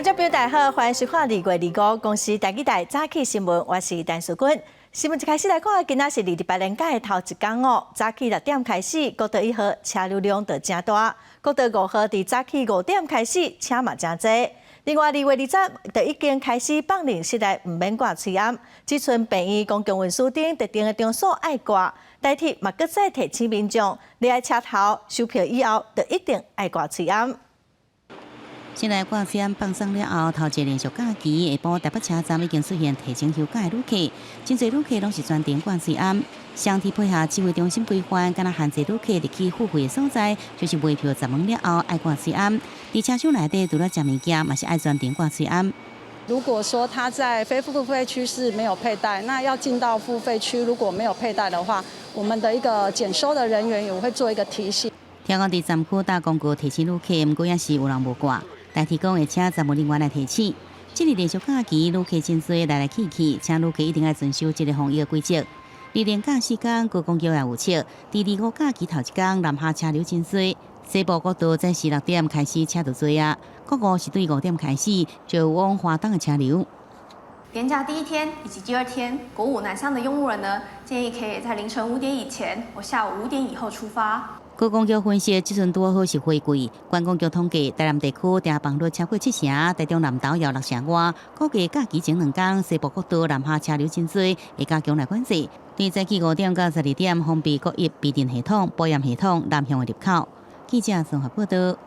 觀眾朋友大家好，歡迎收看2月25公視台語台早起新聞，我是陳淑君。新聞一開始來看，今仔是二二八連假的頭一工哦。早起6點開始，國道1號車流量就誠大；國道5號佇早起5點開始，車嘛誠濟。另外，2月27就已經開始放任室內毋免掛喙罨，只賰病院、公共運輸等特定的場所愛掛。台鐵嘛，閣再提醒民眾，入來車頭收票以後，就一定愛掛喙罨。室內掛喙罨放鬆了後，頭一個連續假期下晡台北車站已經出現提前休假的旅客，真濟旅客攏是專程掛喙罨。雙鐵配合指揮中心規範，敢若限制旅客入去付費的所在，就是賣票閘門了後愛掛喙罨。佇車廂內底除了食物件，嘛是愛專程掛喙罨。如果說他在非付費區是沒有佩戴，那要進到付費區如果沒有佩戴的話，我們的一個檢收的人員也會做一個提醒。聽講佇站區搭公告提醒旅客，毋過也是有人無掛。台鐵講會請站務人員來提醒。這個連續假期旅客真濟來來去去，請旅客一定愛遵守這個防疫規則。佇連假時間，高公橋也有測，佇25假期頭一工，南下車流真濟。西部國道早時6點開始車就濟啊，國五是對5點開始就有往花東的車流。連假第一天以及第二天，國五南向的用路人呢，建議可以在凌晨五點以前或下午5點以後出發。觀光局分析，這陣拄好是花季。觀光局統計，台南地區訂房率超過七成，台中南投有六成外。估計假期前兩工，西部國道南下車流真濟，會加強來管制。對早起5點到12點，封閉國一避震系統、保險系統南向的入口。記者綜合報道。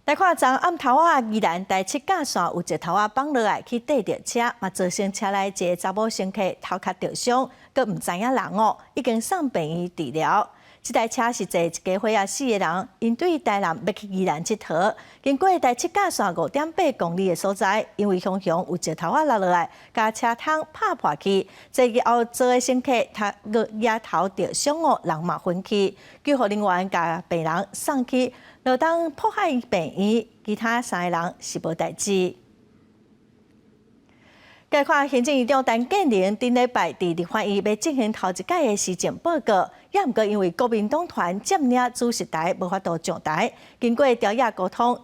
來看，昨暗頭仔，宜蘭台七甲線有一個頭仔放落來去綴著車，嘛造成車內一个查某乘客頭殼著傷，閣毋知影人哦，已經送病院治療。這台車是坐一家伙仔四个人，𪜶對台南欲去宜蘭𨑨迌，經過台七甲線5.8公里的所在，因為雄雄有一個頭仔落落來，共車窗拍破去，坐佇後座的乘客頭額頭著傷哦，人嘛昏去，救護人員共病人送去羅東破海病院，其他三个人是無代誌。來看行政院長陳建仁頂禮拜佇立法院欲進行頭一擺的施政報告，也毋過因為國民黨團佔領主席台，無法度上台。經過朝野溝通，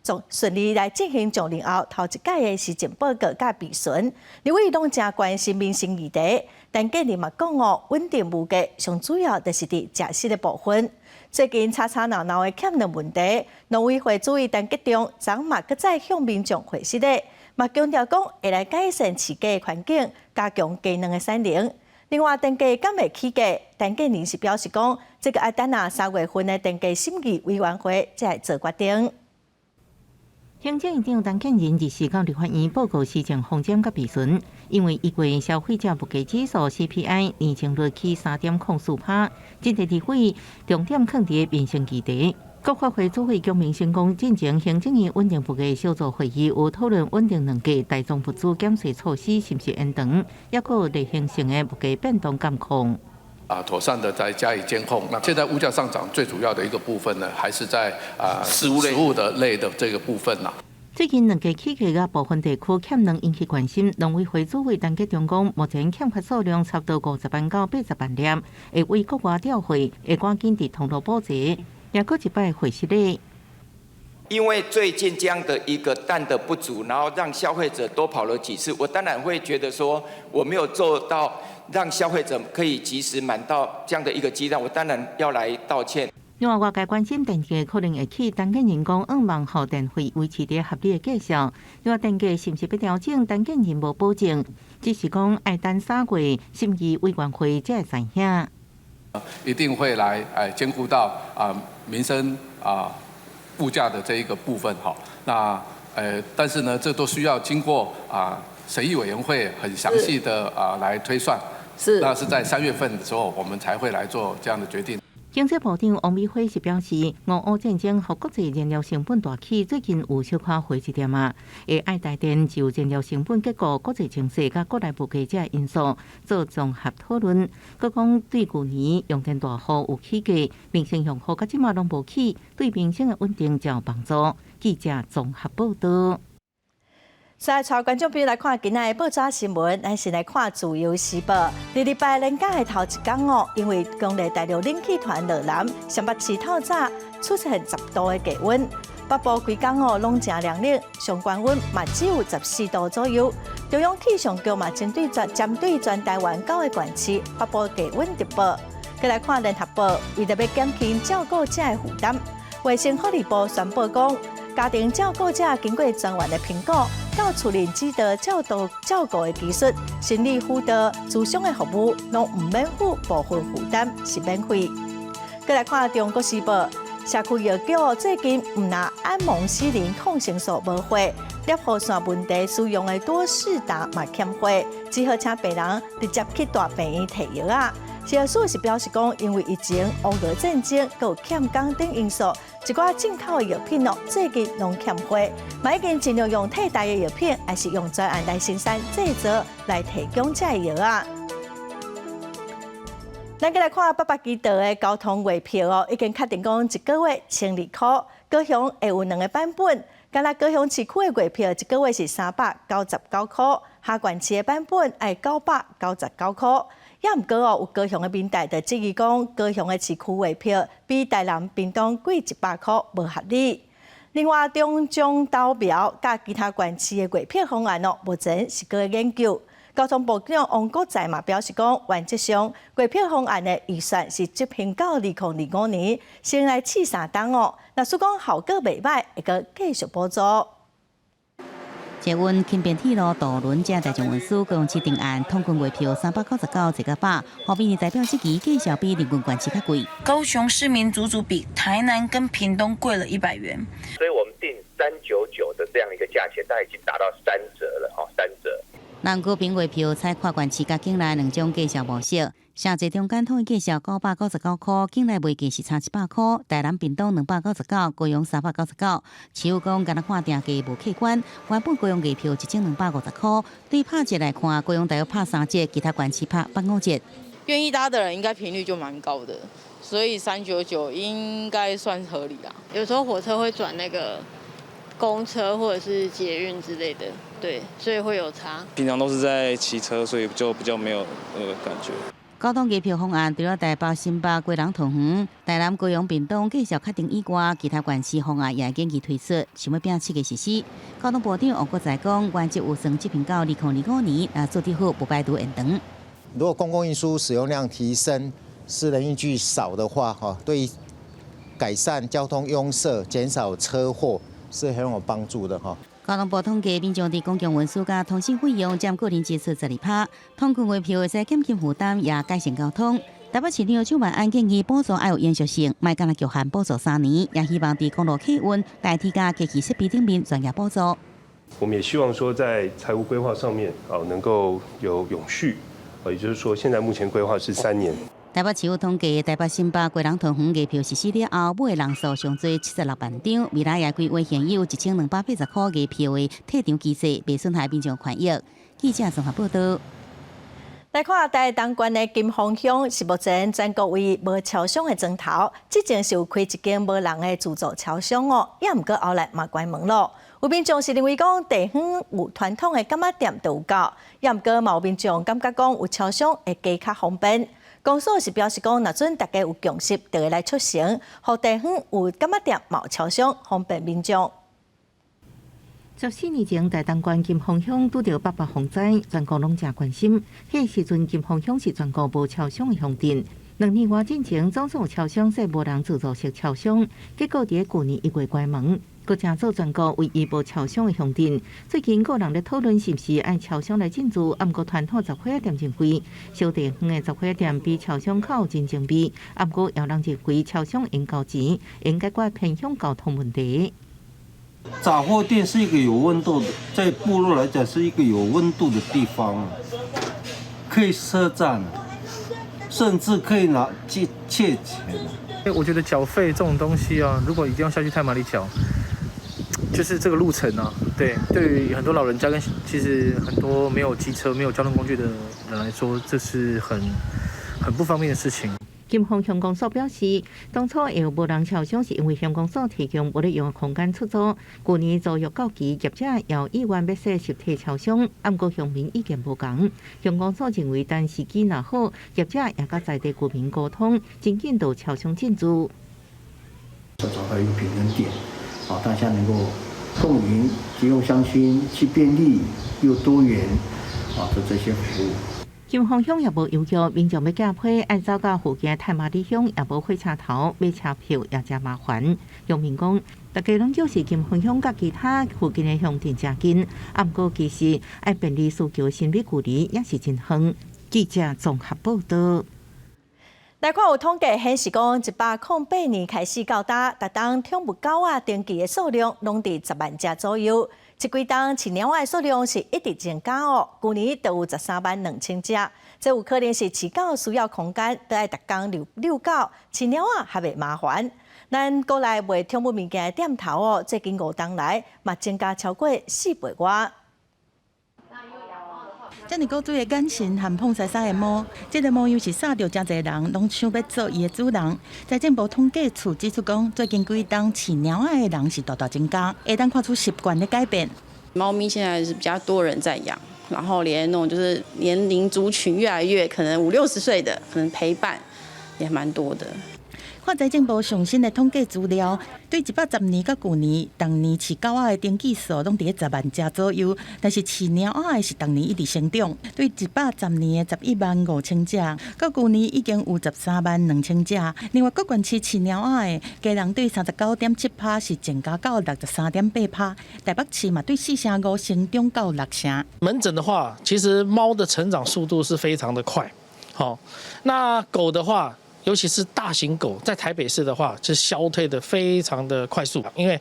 昨順利來進行上任後頭一擺的施政報告佮備詢。立委攏誠關心民生議題，陳建仁嘛講哦，穩定物價上主要就是佇食食的部分。最近吵吵鬧鬧的欠糧問題，農委會主委陳吉仲昨嘛閣再向民眾回實咧。嘛強調講會來改善飼雞的環境，加強雞卵的產能。另外，電價敢會起價？陳建仁是表示講，這個愛等啊3月份的電價審議委員會才會做決定。行政院長陳建仁24到立法院報告施政方針佮備詢，因為一月消費者物價指數 CPI 年增率起3.04%，真濟立委重點囥佇民生議題。國發會主委蔣明生講，進前行政院穩定物價小組會議有討論穩定卵價、大宗物資減稅措施是毋是延長，抑閣例行性的物價變動監控。啊，妥善的在加以監控。那現在物價上漲最主要的一個部分呢，還是在啊食物類、食物的類的這個部分啦。最近卵價起價，佮部分地區欠卵引起關心。農委會主委陳吉仲講，目前欠缺數量差不多50萬到80萬粒，會對國外調貨，會趕緊佇通路補齊。也閣一擺回實咧。因為最近這樣的一個蛋的不足，然後讓消費者多跑了幾次，我當然會覺得說我沒有做到讓消費者可以及時買到這樣的一個雞蛋，我當然要來道歉。另外，外界關心電價可能會起，陳建仁講，向望予電費維持佇合理的價數。另外，電價是毋是欲調整，陳建仁無保證，只是講愛等三月審議委員會才會知影。一定會來兼顧到啊民生啊物價的這一個部分哈。那但是呢，這都需要經過啊審議委員會很詳細的啊來推算。那是在3月份的時候，我們才會來做這樣的決定。經濟部長王美花是表示，俄烏戰爭予國際燃料成本大起，最近有小可回一點仔。會愛台電就燃料成本結構、國際情勢佮國內物價這因素做綜合討論。閣講對舊年用電大戶有起價，民生用戶到這馬攏無起，對民生的穩定誠有幫助。記者綜合報道。再帶觀眾朋友來看今仔的報紙新聞，咱先來看《自由時報》。二二八連假的頭一工哦，因為強烈大陸冷氣團落南，雙北市透早出現10度的低溫。北北部規工哦攏誠涼冷，上懸溫嘛只有14度左右。中央氣象局嘛針對全台灣九个縣市發布低溫特報。閣來看聯合報，為著欲減輕照顧者的負擔，衛生福利部宣布講，家庭照顧者經過專員的評估，到厝內指導照顧的技術、心理輔導、諮商的服務，攏毋免付部分負擔，是免費。閣來看中國時報，社區藥局最近毋但阿莫西林抗生素無貨，攝護腺問題使用的多事達嘛欠貨，只好請病人直接去大病院提藥仔。食藥署是表示講，因為疫情、烏俄戰爭、閣有欠工等因素，一寡進口的藥品哦，最近攏欠貨，嘛已經盡量用替代的藥品，抑是用專案來生產製造來提供這个藥仔。咱閣來看八百基道的交通月票哦，已經確定講一個月12箍，高雄會有兩个版本。敢若高雄市區的月票一個月是399箍，下縣市的版本愛999箍。也毋過哦，有高雄的民代就質疑講，高雄的市區月票比台南、屏東貴100箍，無合理。另外，中彰投苗佮其他縣市的月票方案哦，目前是閣研究。交通部長王國材嘛表示講，原則上月票方案的預算是執行到2025年，先來試三冬哦。若是講效果袂䆀，會閣繼續補助。捷運、輕便鐵路、渡輪這大眾運輸高雄市定案，通勤月票399一個百，何美代表這期價數比鄰近縣市較貴。高雄市民足足比台南跟屏東貴了100元。所以我們定399的這樣一個價錢，大概已經達到三折了，吼，三折。南高屏月票採跨縣市佮境內兩種價數模式，城際中間統一價數999箍，境內賣價是差100箍，台南屏東299，高雄399。市府講，敢若看定價無客觀，原本高雄月票1250箍，對拍折來看，高雄大約拍三折，其他縣市拍八五折。願意搭的人應該頻率就蠻高的，所以三九九應該算合理啦。有時候火車會轉那個公車或者是捷運之類的，對，所以會有差。平常都是在騎車，所以就比較沒有那個感覺。交通月票方案除了台北、新北、基隆、桃園、台南、高雄、屏東繼續確定以外，其他縣市方案也緊急推出，想欲拼七月實施。交通部長王國材講，原則預算執行到2025年，若做得好，無排除延長。如果公共運輸使用量提升，私人運具少的話，哈，對改善交通擁塞、減少車禍是很有幫助的，哈。交通部統計，民眾佇公共運輸佮通信費用佔個人支出12趴，通勤月票會使減輕負擔，也改善交通。台北市長蔣萬安建議補助愛有延續性，莫干焦局限補助3年，也希望佇公路客運、代替佮機器設備頂面專業補助。我們也希望說，在財務規劃上面啊，能夠有永續，也就是說，現在目前規劃是3年。台北市府統計，台北、新北、基隆、桃園月票實施了後，買的人數上濟76萬張。未來也規劃現有1280箍月票的退場機制，袂損害民眾權益。記者綜合報道。來看台東縣的金峰鄉是目前全國唯一無超商的莊頭，之前是有開一間無人的自助超商哦，也毋過後來嘛關門咯。有民眾是認為講地方有傳統的柑仔店就有夠，也毋過嘛有民眾感覺講有超商會加較方便。公所是表示講，若準大家有共識，就會來促成，予地方有柑仔店、嘛有超商，方便民眾。 14年前，台東縣金峰鄉拄著八八風災，全國攏誠關心。彼個時陣，金峰鄉是全國無超商的鄉鎮。2年外進前，總算有超商設無人自助式超商，結果佇舊年1月關門，閣成做全國唯一無超商的鄉鎮。最近閣有人咧討論是毋是愛超商來進駐，啊毋過傳統雜貨店認為，小地方的雜貨店比超商較有人情味，啊毋過有人認為超商應交錢，應解決偏鄉交通問題。雜貨店是一個有溫度的，在部落來講是一個有溫度的地方，可以賒賬，甚至可以拿借錢。我覺得繳費這種東西啊，如果一定要下去太麻里繳，就是這個路程啊，對，對於很多老人家跟其實很多沒有機車、沒有交通工具的人來說，這是很不方便的事情。金峰鄉公所表示，當初會有無人超商，是因為鄉公所提供無咧用的空間出租。舊年租約到期，業者有意願欲設實體超商，毋過鄉民意見無仝。鄉公所認為，等時機若好，業者也佮在地居民溝通，真緊就超商進駐。要找到一個平衡點，啊，大家能夠共贏，既用鄉親，既便利又多元，啊的這些服務。金峰鄉也無猶豫，民眾欲寄批愛走到附近太麻里鄉，也無火車頭買車票也誠麻煩。鄉民講，大家攏就是金峰鄉佮其他附近的鄉鎮誠近，啊，毋過其實愛便利需求心理距離也是真遠。記者綜合報道。來看有統計顯示講，108年開始到今，逐冬寵物狗仔登記的數量攏佇10萬隻左右。這幾冬飼貓仔的數量是一直增加哦，舊年就有13萬2千隻。這有可能是飼狗需要空間，都愛逐工遛遛狗，飼貓仔較袂麻煩。咱國內賣寵物物件的店頭哦，最近5冬來嘛增加超過4倍外。遮爾古錐的眼神和胖澀澀的毛，這個模樣是煞著誠濟人攏想欲做伊的主人。財政部統計處指出講，最近幾冬飼貓仔的人是大大增加，會當看出習慣的改變。貓咪現在是比較多人在養，然後連那種就是年齡族群越來越可能五六十歲的，可能陪伴也蠻多的。看財政部上新的統計資料，對110年到舊年，逐年飼狗仔的登記數攏佇咧10萬隻左右，但是飼貓仔的是逐年一直成長，對110年的11萬5千隻，到舊年已經有13萬2千隻。另外，各縣市飼貓仔的家人對39.7%是增加到63.8%，台北市嘛對4成5成長到6成。門診的話，其實貓的成長速度是非常的快，好，那狗的話。尤其是大型狗，在台北市的話，是消退的非常的快速，因為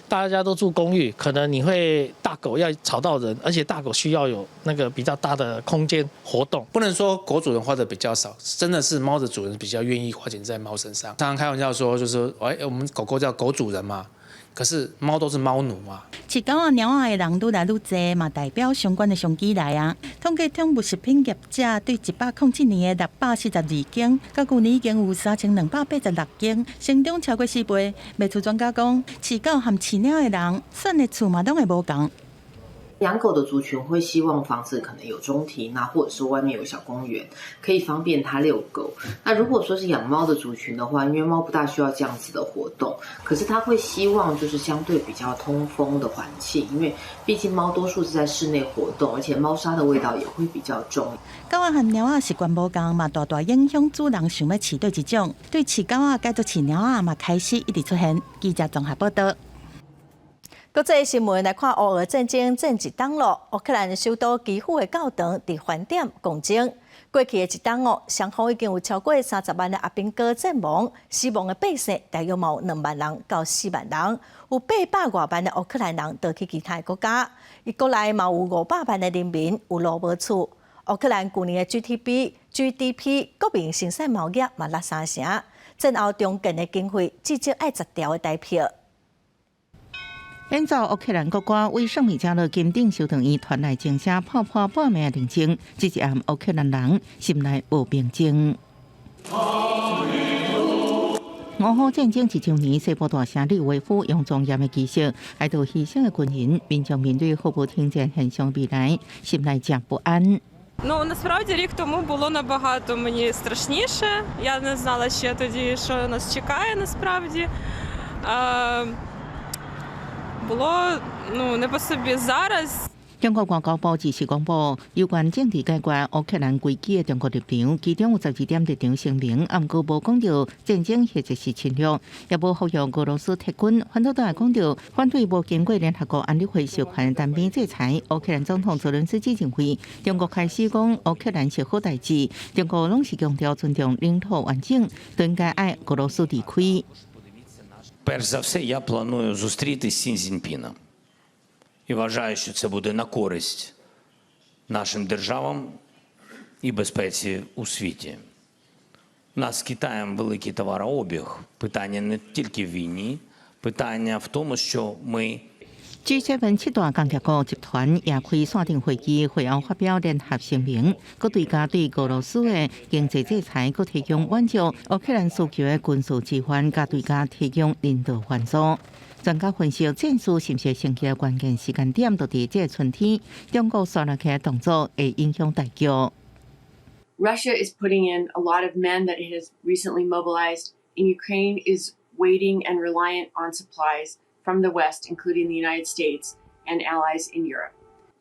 大家都住公寓，可能你會大狗要吵到人，而且大狗需要有那個比較大的空間活動。不能說狗主人花的比較少，真的是貓的主人比較願意花錢在貓身上。常常開玩笑說，就是哎，我們狗狗叫狗主人嘛。可是貓都是貓奴嘛。飼狗仔、貓仔的人愈來愈濟，嘛代表相關的商機來啊。統計寵物食品業者對107年的642間，到舊年已經有3286間，成長超過4倍。賣厝專家講，飼狗和飼貓的人選的厝嘛攏會無仝。養狗的族群會希望房子可能有中庭啊，或者是外面有小公園，可以方便他遛狗。那如果說是養貓的族群的話，因為貓不大需要這樣子的活動，可是他會希望就是相對比較通風的環境，因為畢竟貓多數是在室內活動，而且貓砂的味道也會比較重。狗仔和貓仔習慣無仝嘛，大大影響主人想欲飼佗一種。對飼狗仔改做飼貓仔嘛，開始一直出現。記者綜合報道。國際新聞來看，烏俄戰爭戰一冬咯，烏克蘭首都基輔的教堂佇飯點共爭。過去的一冬哦，雙方已經有超過30萬的阿兵哥陣亡，死亡的百姓大約有2萬人到4萬人，有800外萬的烏克蘭人逃去其他國家。伊國內嘛有500萬的人民有路無厝。烏克蘭舊年的 GDP 國民生產貿易嘛落3成，戰後重建的經費至少愛10兆的台幣。演奏烏克蘭國歌，為聖米迦勒金頂修道院傳來鐘聲，破破半暝的寧靜，這一暗烏克蘭人心內無平靜。烏烏戰爭一週年，西部大城利維夫用莊嚴的儀式哀悼犧牲的軍人，民眾面對毫無停戰現象未來，心內誠不安。 Ну насправді рік тому було набагато мені страшніше. Я не знала ще тоді, що нас чекає насправді. Було ну не по собі зараз. 中國外交部這時公布有關政治解決烏克蘭危機的中國立場，其中有12點立場聲明，毋過無講著戰爭或者是侵略，也無呼籲俄羅斯撤軍，反倒來講著反對無經過聯合國安理會授權單邊制裁。烏克蘭總統澤倫斯基認為，中國開始講烏克蘭是好代誌，中國攏是強調尊重領土完整，都應該愛俄羅斯離開。 Перш за все, я планую зустрітись з Сі Цзіньпіном. І вважаю, що це буде на користь нашим державам і безпеці у світі. У нас з Китаєм великий товарообіг. Питання не тільки в війні, питання в тому, що ми G7 七大工業國集團也開線頂會議，會後發表聯合聲明，閣追加對俄羅斯的經濟制裁，閣提供滿足烏克蘭需求的軍事支援，佮追加提供人道援助。專家分析，戰事是毋是升級的關鍵時間點，就佇這个春天，中國紲落去的動作會影響大局。 Russia is putting in a lot of men that it has recently mobilized, and Ukraine is waiting and reliant on supplies from the West, including the United States and allies in Europe.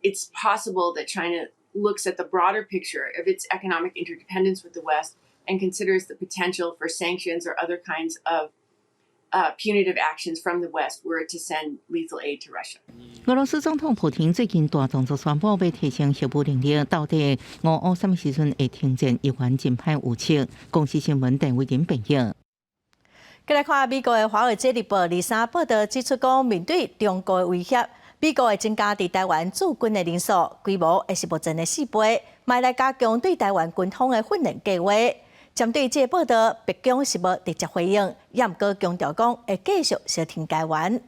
It's possible that China looks at the broader picture of its economic interdependence with the West and considers the potential for sanctions or other kinds of punitive actions from the West were it to send lethal aid to Russia. 俄羅斯總統普廷最近大動作宣布，欲提升核武能力，到底俄烏啥物時陣會停戰，猶原真歹預測。公視新聞鄧偉仁編譯。過來看美國的《華爾街日報》二三報導指出，講面對中國的威脅，美國會增加佇台灣駐軍的人數，規模會是目前的4倍，嘛來加強對台灣軍方的訓練計劃。針對這個報導，白宮是無直接回應，也毋過強調講會繼續相挺台灣。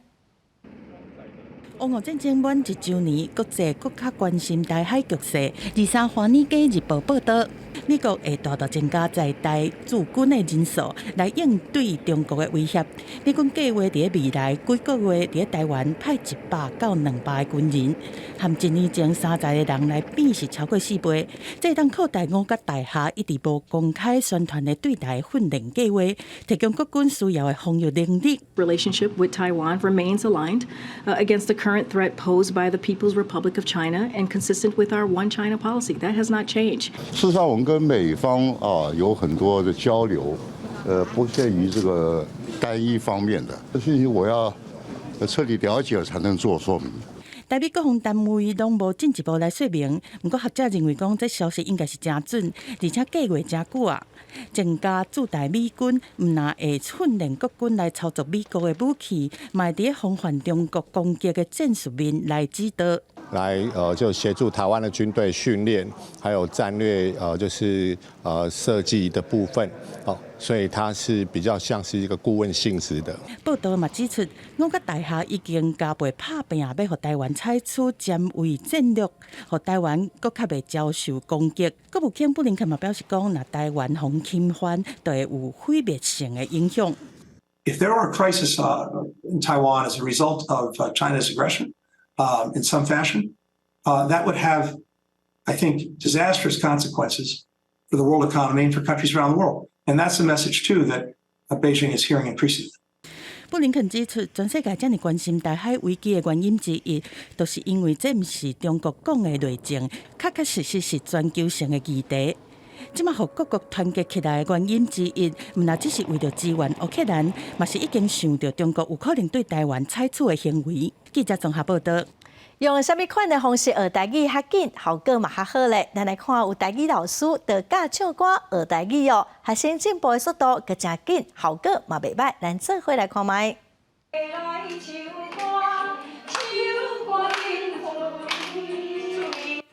烏俄戰爭滿一週年，國際閣較關心台海局勢。二三《華爾街日報》報導，美國會大大增加在台駐軍的人數，來應對中國的威脅。美軍計劃佇未來幾個月，佇台灣派100到200個軍人，和一年前30個人來比是超過4倍。這會當擴大五角大廈一直無公開宣傳的對台訓練計劃，提供國軍需要的防禦能力。 Relationship with Taiwan remains aligned against the current threat posed by the People's Republic of China and consistent with our One China policy. That has not changed. 事實上，我們跟美方啊有很多的交流，不限於這個單一方面的信息，我要徹底了解才能做說明。台美國防單位攏無進一步來說明，毋過學者認為講，這消息應該是誠準，而且計劃誠久啊。增加駐台美軍，毋但會訓練國軍來操作美國的武器，嘛會佇防範中國攻擊的戰術面來指導。來就協助台灣的軍隊訓練，還有戰略就是設計的部分，哦，所以它是比較像是一個顧問性質的。報道嘛指出，五角大廈已經加倍拍拚，欲予台灣採取殲衛戰略，予台灣閣較袂遭受攻擊。國務卿布林肯嘛表示講，若台灣予侵犯，就會有毀滅性的影響。 If there were a crisis in Taiwan as a result of China's aggression in some fashion, that would have, I think, disastrous consequences for the world economy and for countries around the world. And that's a message, too, that Beijing is hearing increasingly. 布林肯指出，全世界遮爾關心台海危機的原因之一，就是因為這毋是中國講的內政，確確實實是全球性的議題。這馬予各國團結起來的原因之一，毋但只是為著支援烏克蘭，嘛是已經想著中國有可能對台灣採取的行為。記者綜合報道。用啥物款的方式學台語較緊，效果嘛較好咧。咱來看有台語老師就教唱歌學台語哦，學生進步的速度閣誠緊，效果嘛袂䆀。咱做伙來看覓。來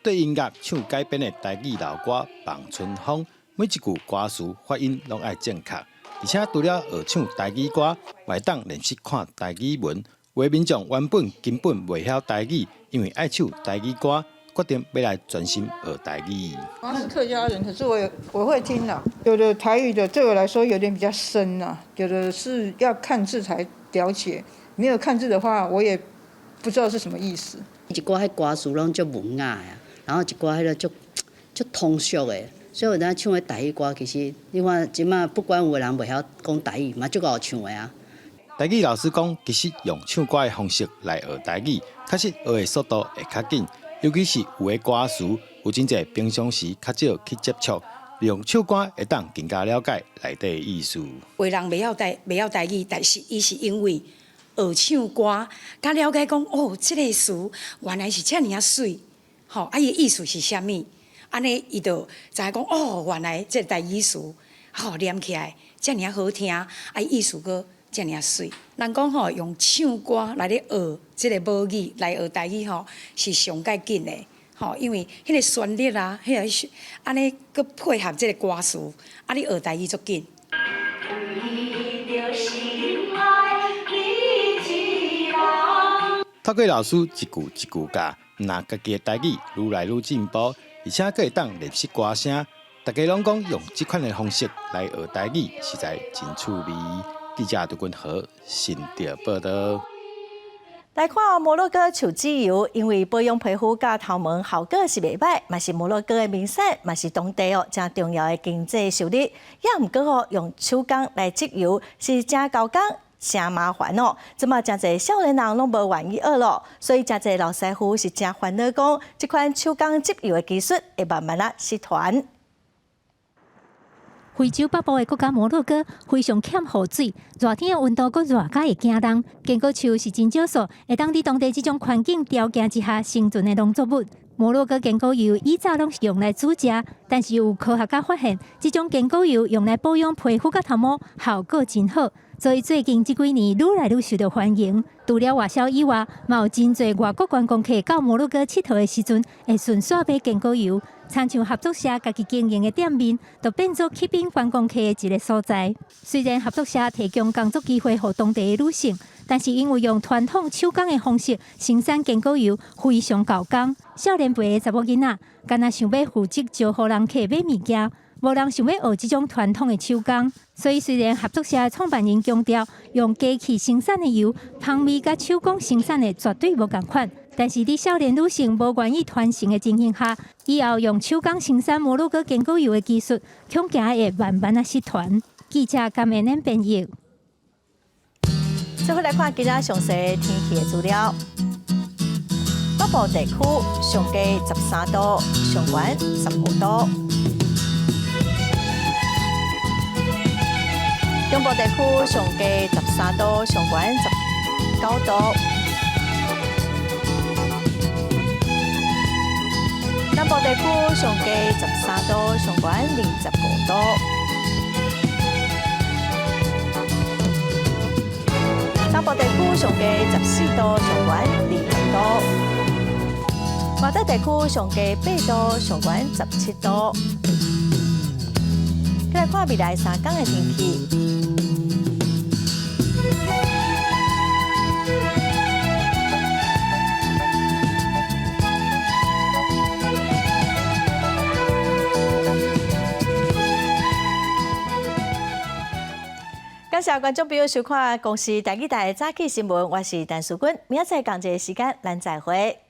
對音樂唱改編的台語老歌《望春風》，每一句歌詞發音攏愛正確，而且除了學唱台語歌，嘛會當練習看台語文。有的民眾原本根本袂曉台語，因為愛唱台語歌，決定欲來專心學台語。我是客家人，可是我會聽啦。有的台語的對我來說有點比較深啊，有的是要看字才了解，沒有看字的話，我也不知道是什麼意思。一寡彼歌詞攏足文雅的，然後一寡彼个足足通俗的，所以有當唱彼台語歌，其實你看這馬不管有的人袂曉講台語，嘛足𠢕唱的啊。台語老師講，其實用唱歌的方式來學台語，確實學的速度會較緊，尤其是有的歌詞有真濟平常時較少去接觸，用唱歌會當更加了解內底的意思。有人袂曉台語，但是伊是因為學唱歌，較了解講哦，這個詞原來是遮爾仔媠，吼，啊伊的意思是啥物？按呢伊就知影講哦，原來這個台語詞吼念起來遮爾仔好聽，啊意思閣遮爾仔媠。人講吼，用唱歌來咧學這個母語來學台語吼，是上蓋緊的吼，因為彼個旋律啊，彼個按呢閣配合這個歌詞，啊你學台語足緊。為著心愛你一人。透過老師一句一句教，毋但家己的台語愈來愈進步，而且閣會當練習歌聲。大家攏講用這款的方式來學台語，實在真趣味。記者杜君和新竹報道。來看摩洛哥樹脂油，因為保養皮膚佮頭毛效果是袂䆀，嘛是摩洛哥的名產，嘛是當地哦誠重要的經濟收入。也毋過哦，用手工來製油是誠猴工，誠麻煩哦。這馬誠濟少年人攏無願意學囉，所以誠濟老師傅是誠煩惱，講這款手工織油的技術會慢慢仔失傳。非洲北部的國家摩洛哥非常欠雨水，熱天的溫度閣熱甲會驚人。堅果樹是真少數會當佇當地這種環境條件之下生存的農作物。摩洛哥堅果油以早攏是用來煮食，但是有科學家發現，這種堅果油用來保養皮膚佮頭毛效果真好，所以最近這幾年愈來愈受著歡迎。除了外銷以外，嘛有真濟外國觀光客到摩洛哥𨑨迌的時陣，會順紲買堅果油。親像合作社家己經營的店面，就變做吸引觀光客的一个所在。雖然合作社提供工作機會予當地的女性，但是因為用傳統手工的方式生產堅果油，非常猴工。少年輩的查某囡仔，干焦想欲負責招呼人客買物件，無人想欲學這種傳統的手工。所以雖然合作社創辦人強調，用機器生產的油，香味佮手工生產的絕對無仝款。但是，佇少年女性無願意傳承的情形下，以後用手工生產摩洛哥堅果油的技術，恐驚會慢慢仔失傳。記者甘燕玲編譯。最後來看今仔詳細天氣的資料。北部地區上低13度，上懸15度。中部地區上低13度，上懸19度。南部地區上低13度，上懸25度。東部地區上低14度，上懸20度。外島地區上低8度，上懸17度。來看未來三工的天氣。感謝觀眾朋友收看公視台語台的早起新聞，我是陳淑君，明仔載仝一个時間，咱再會。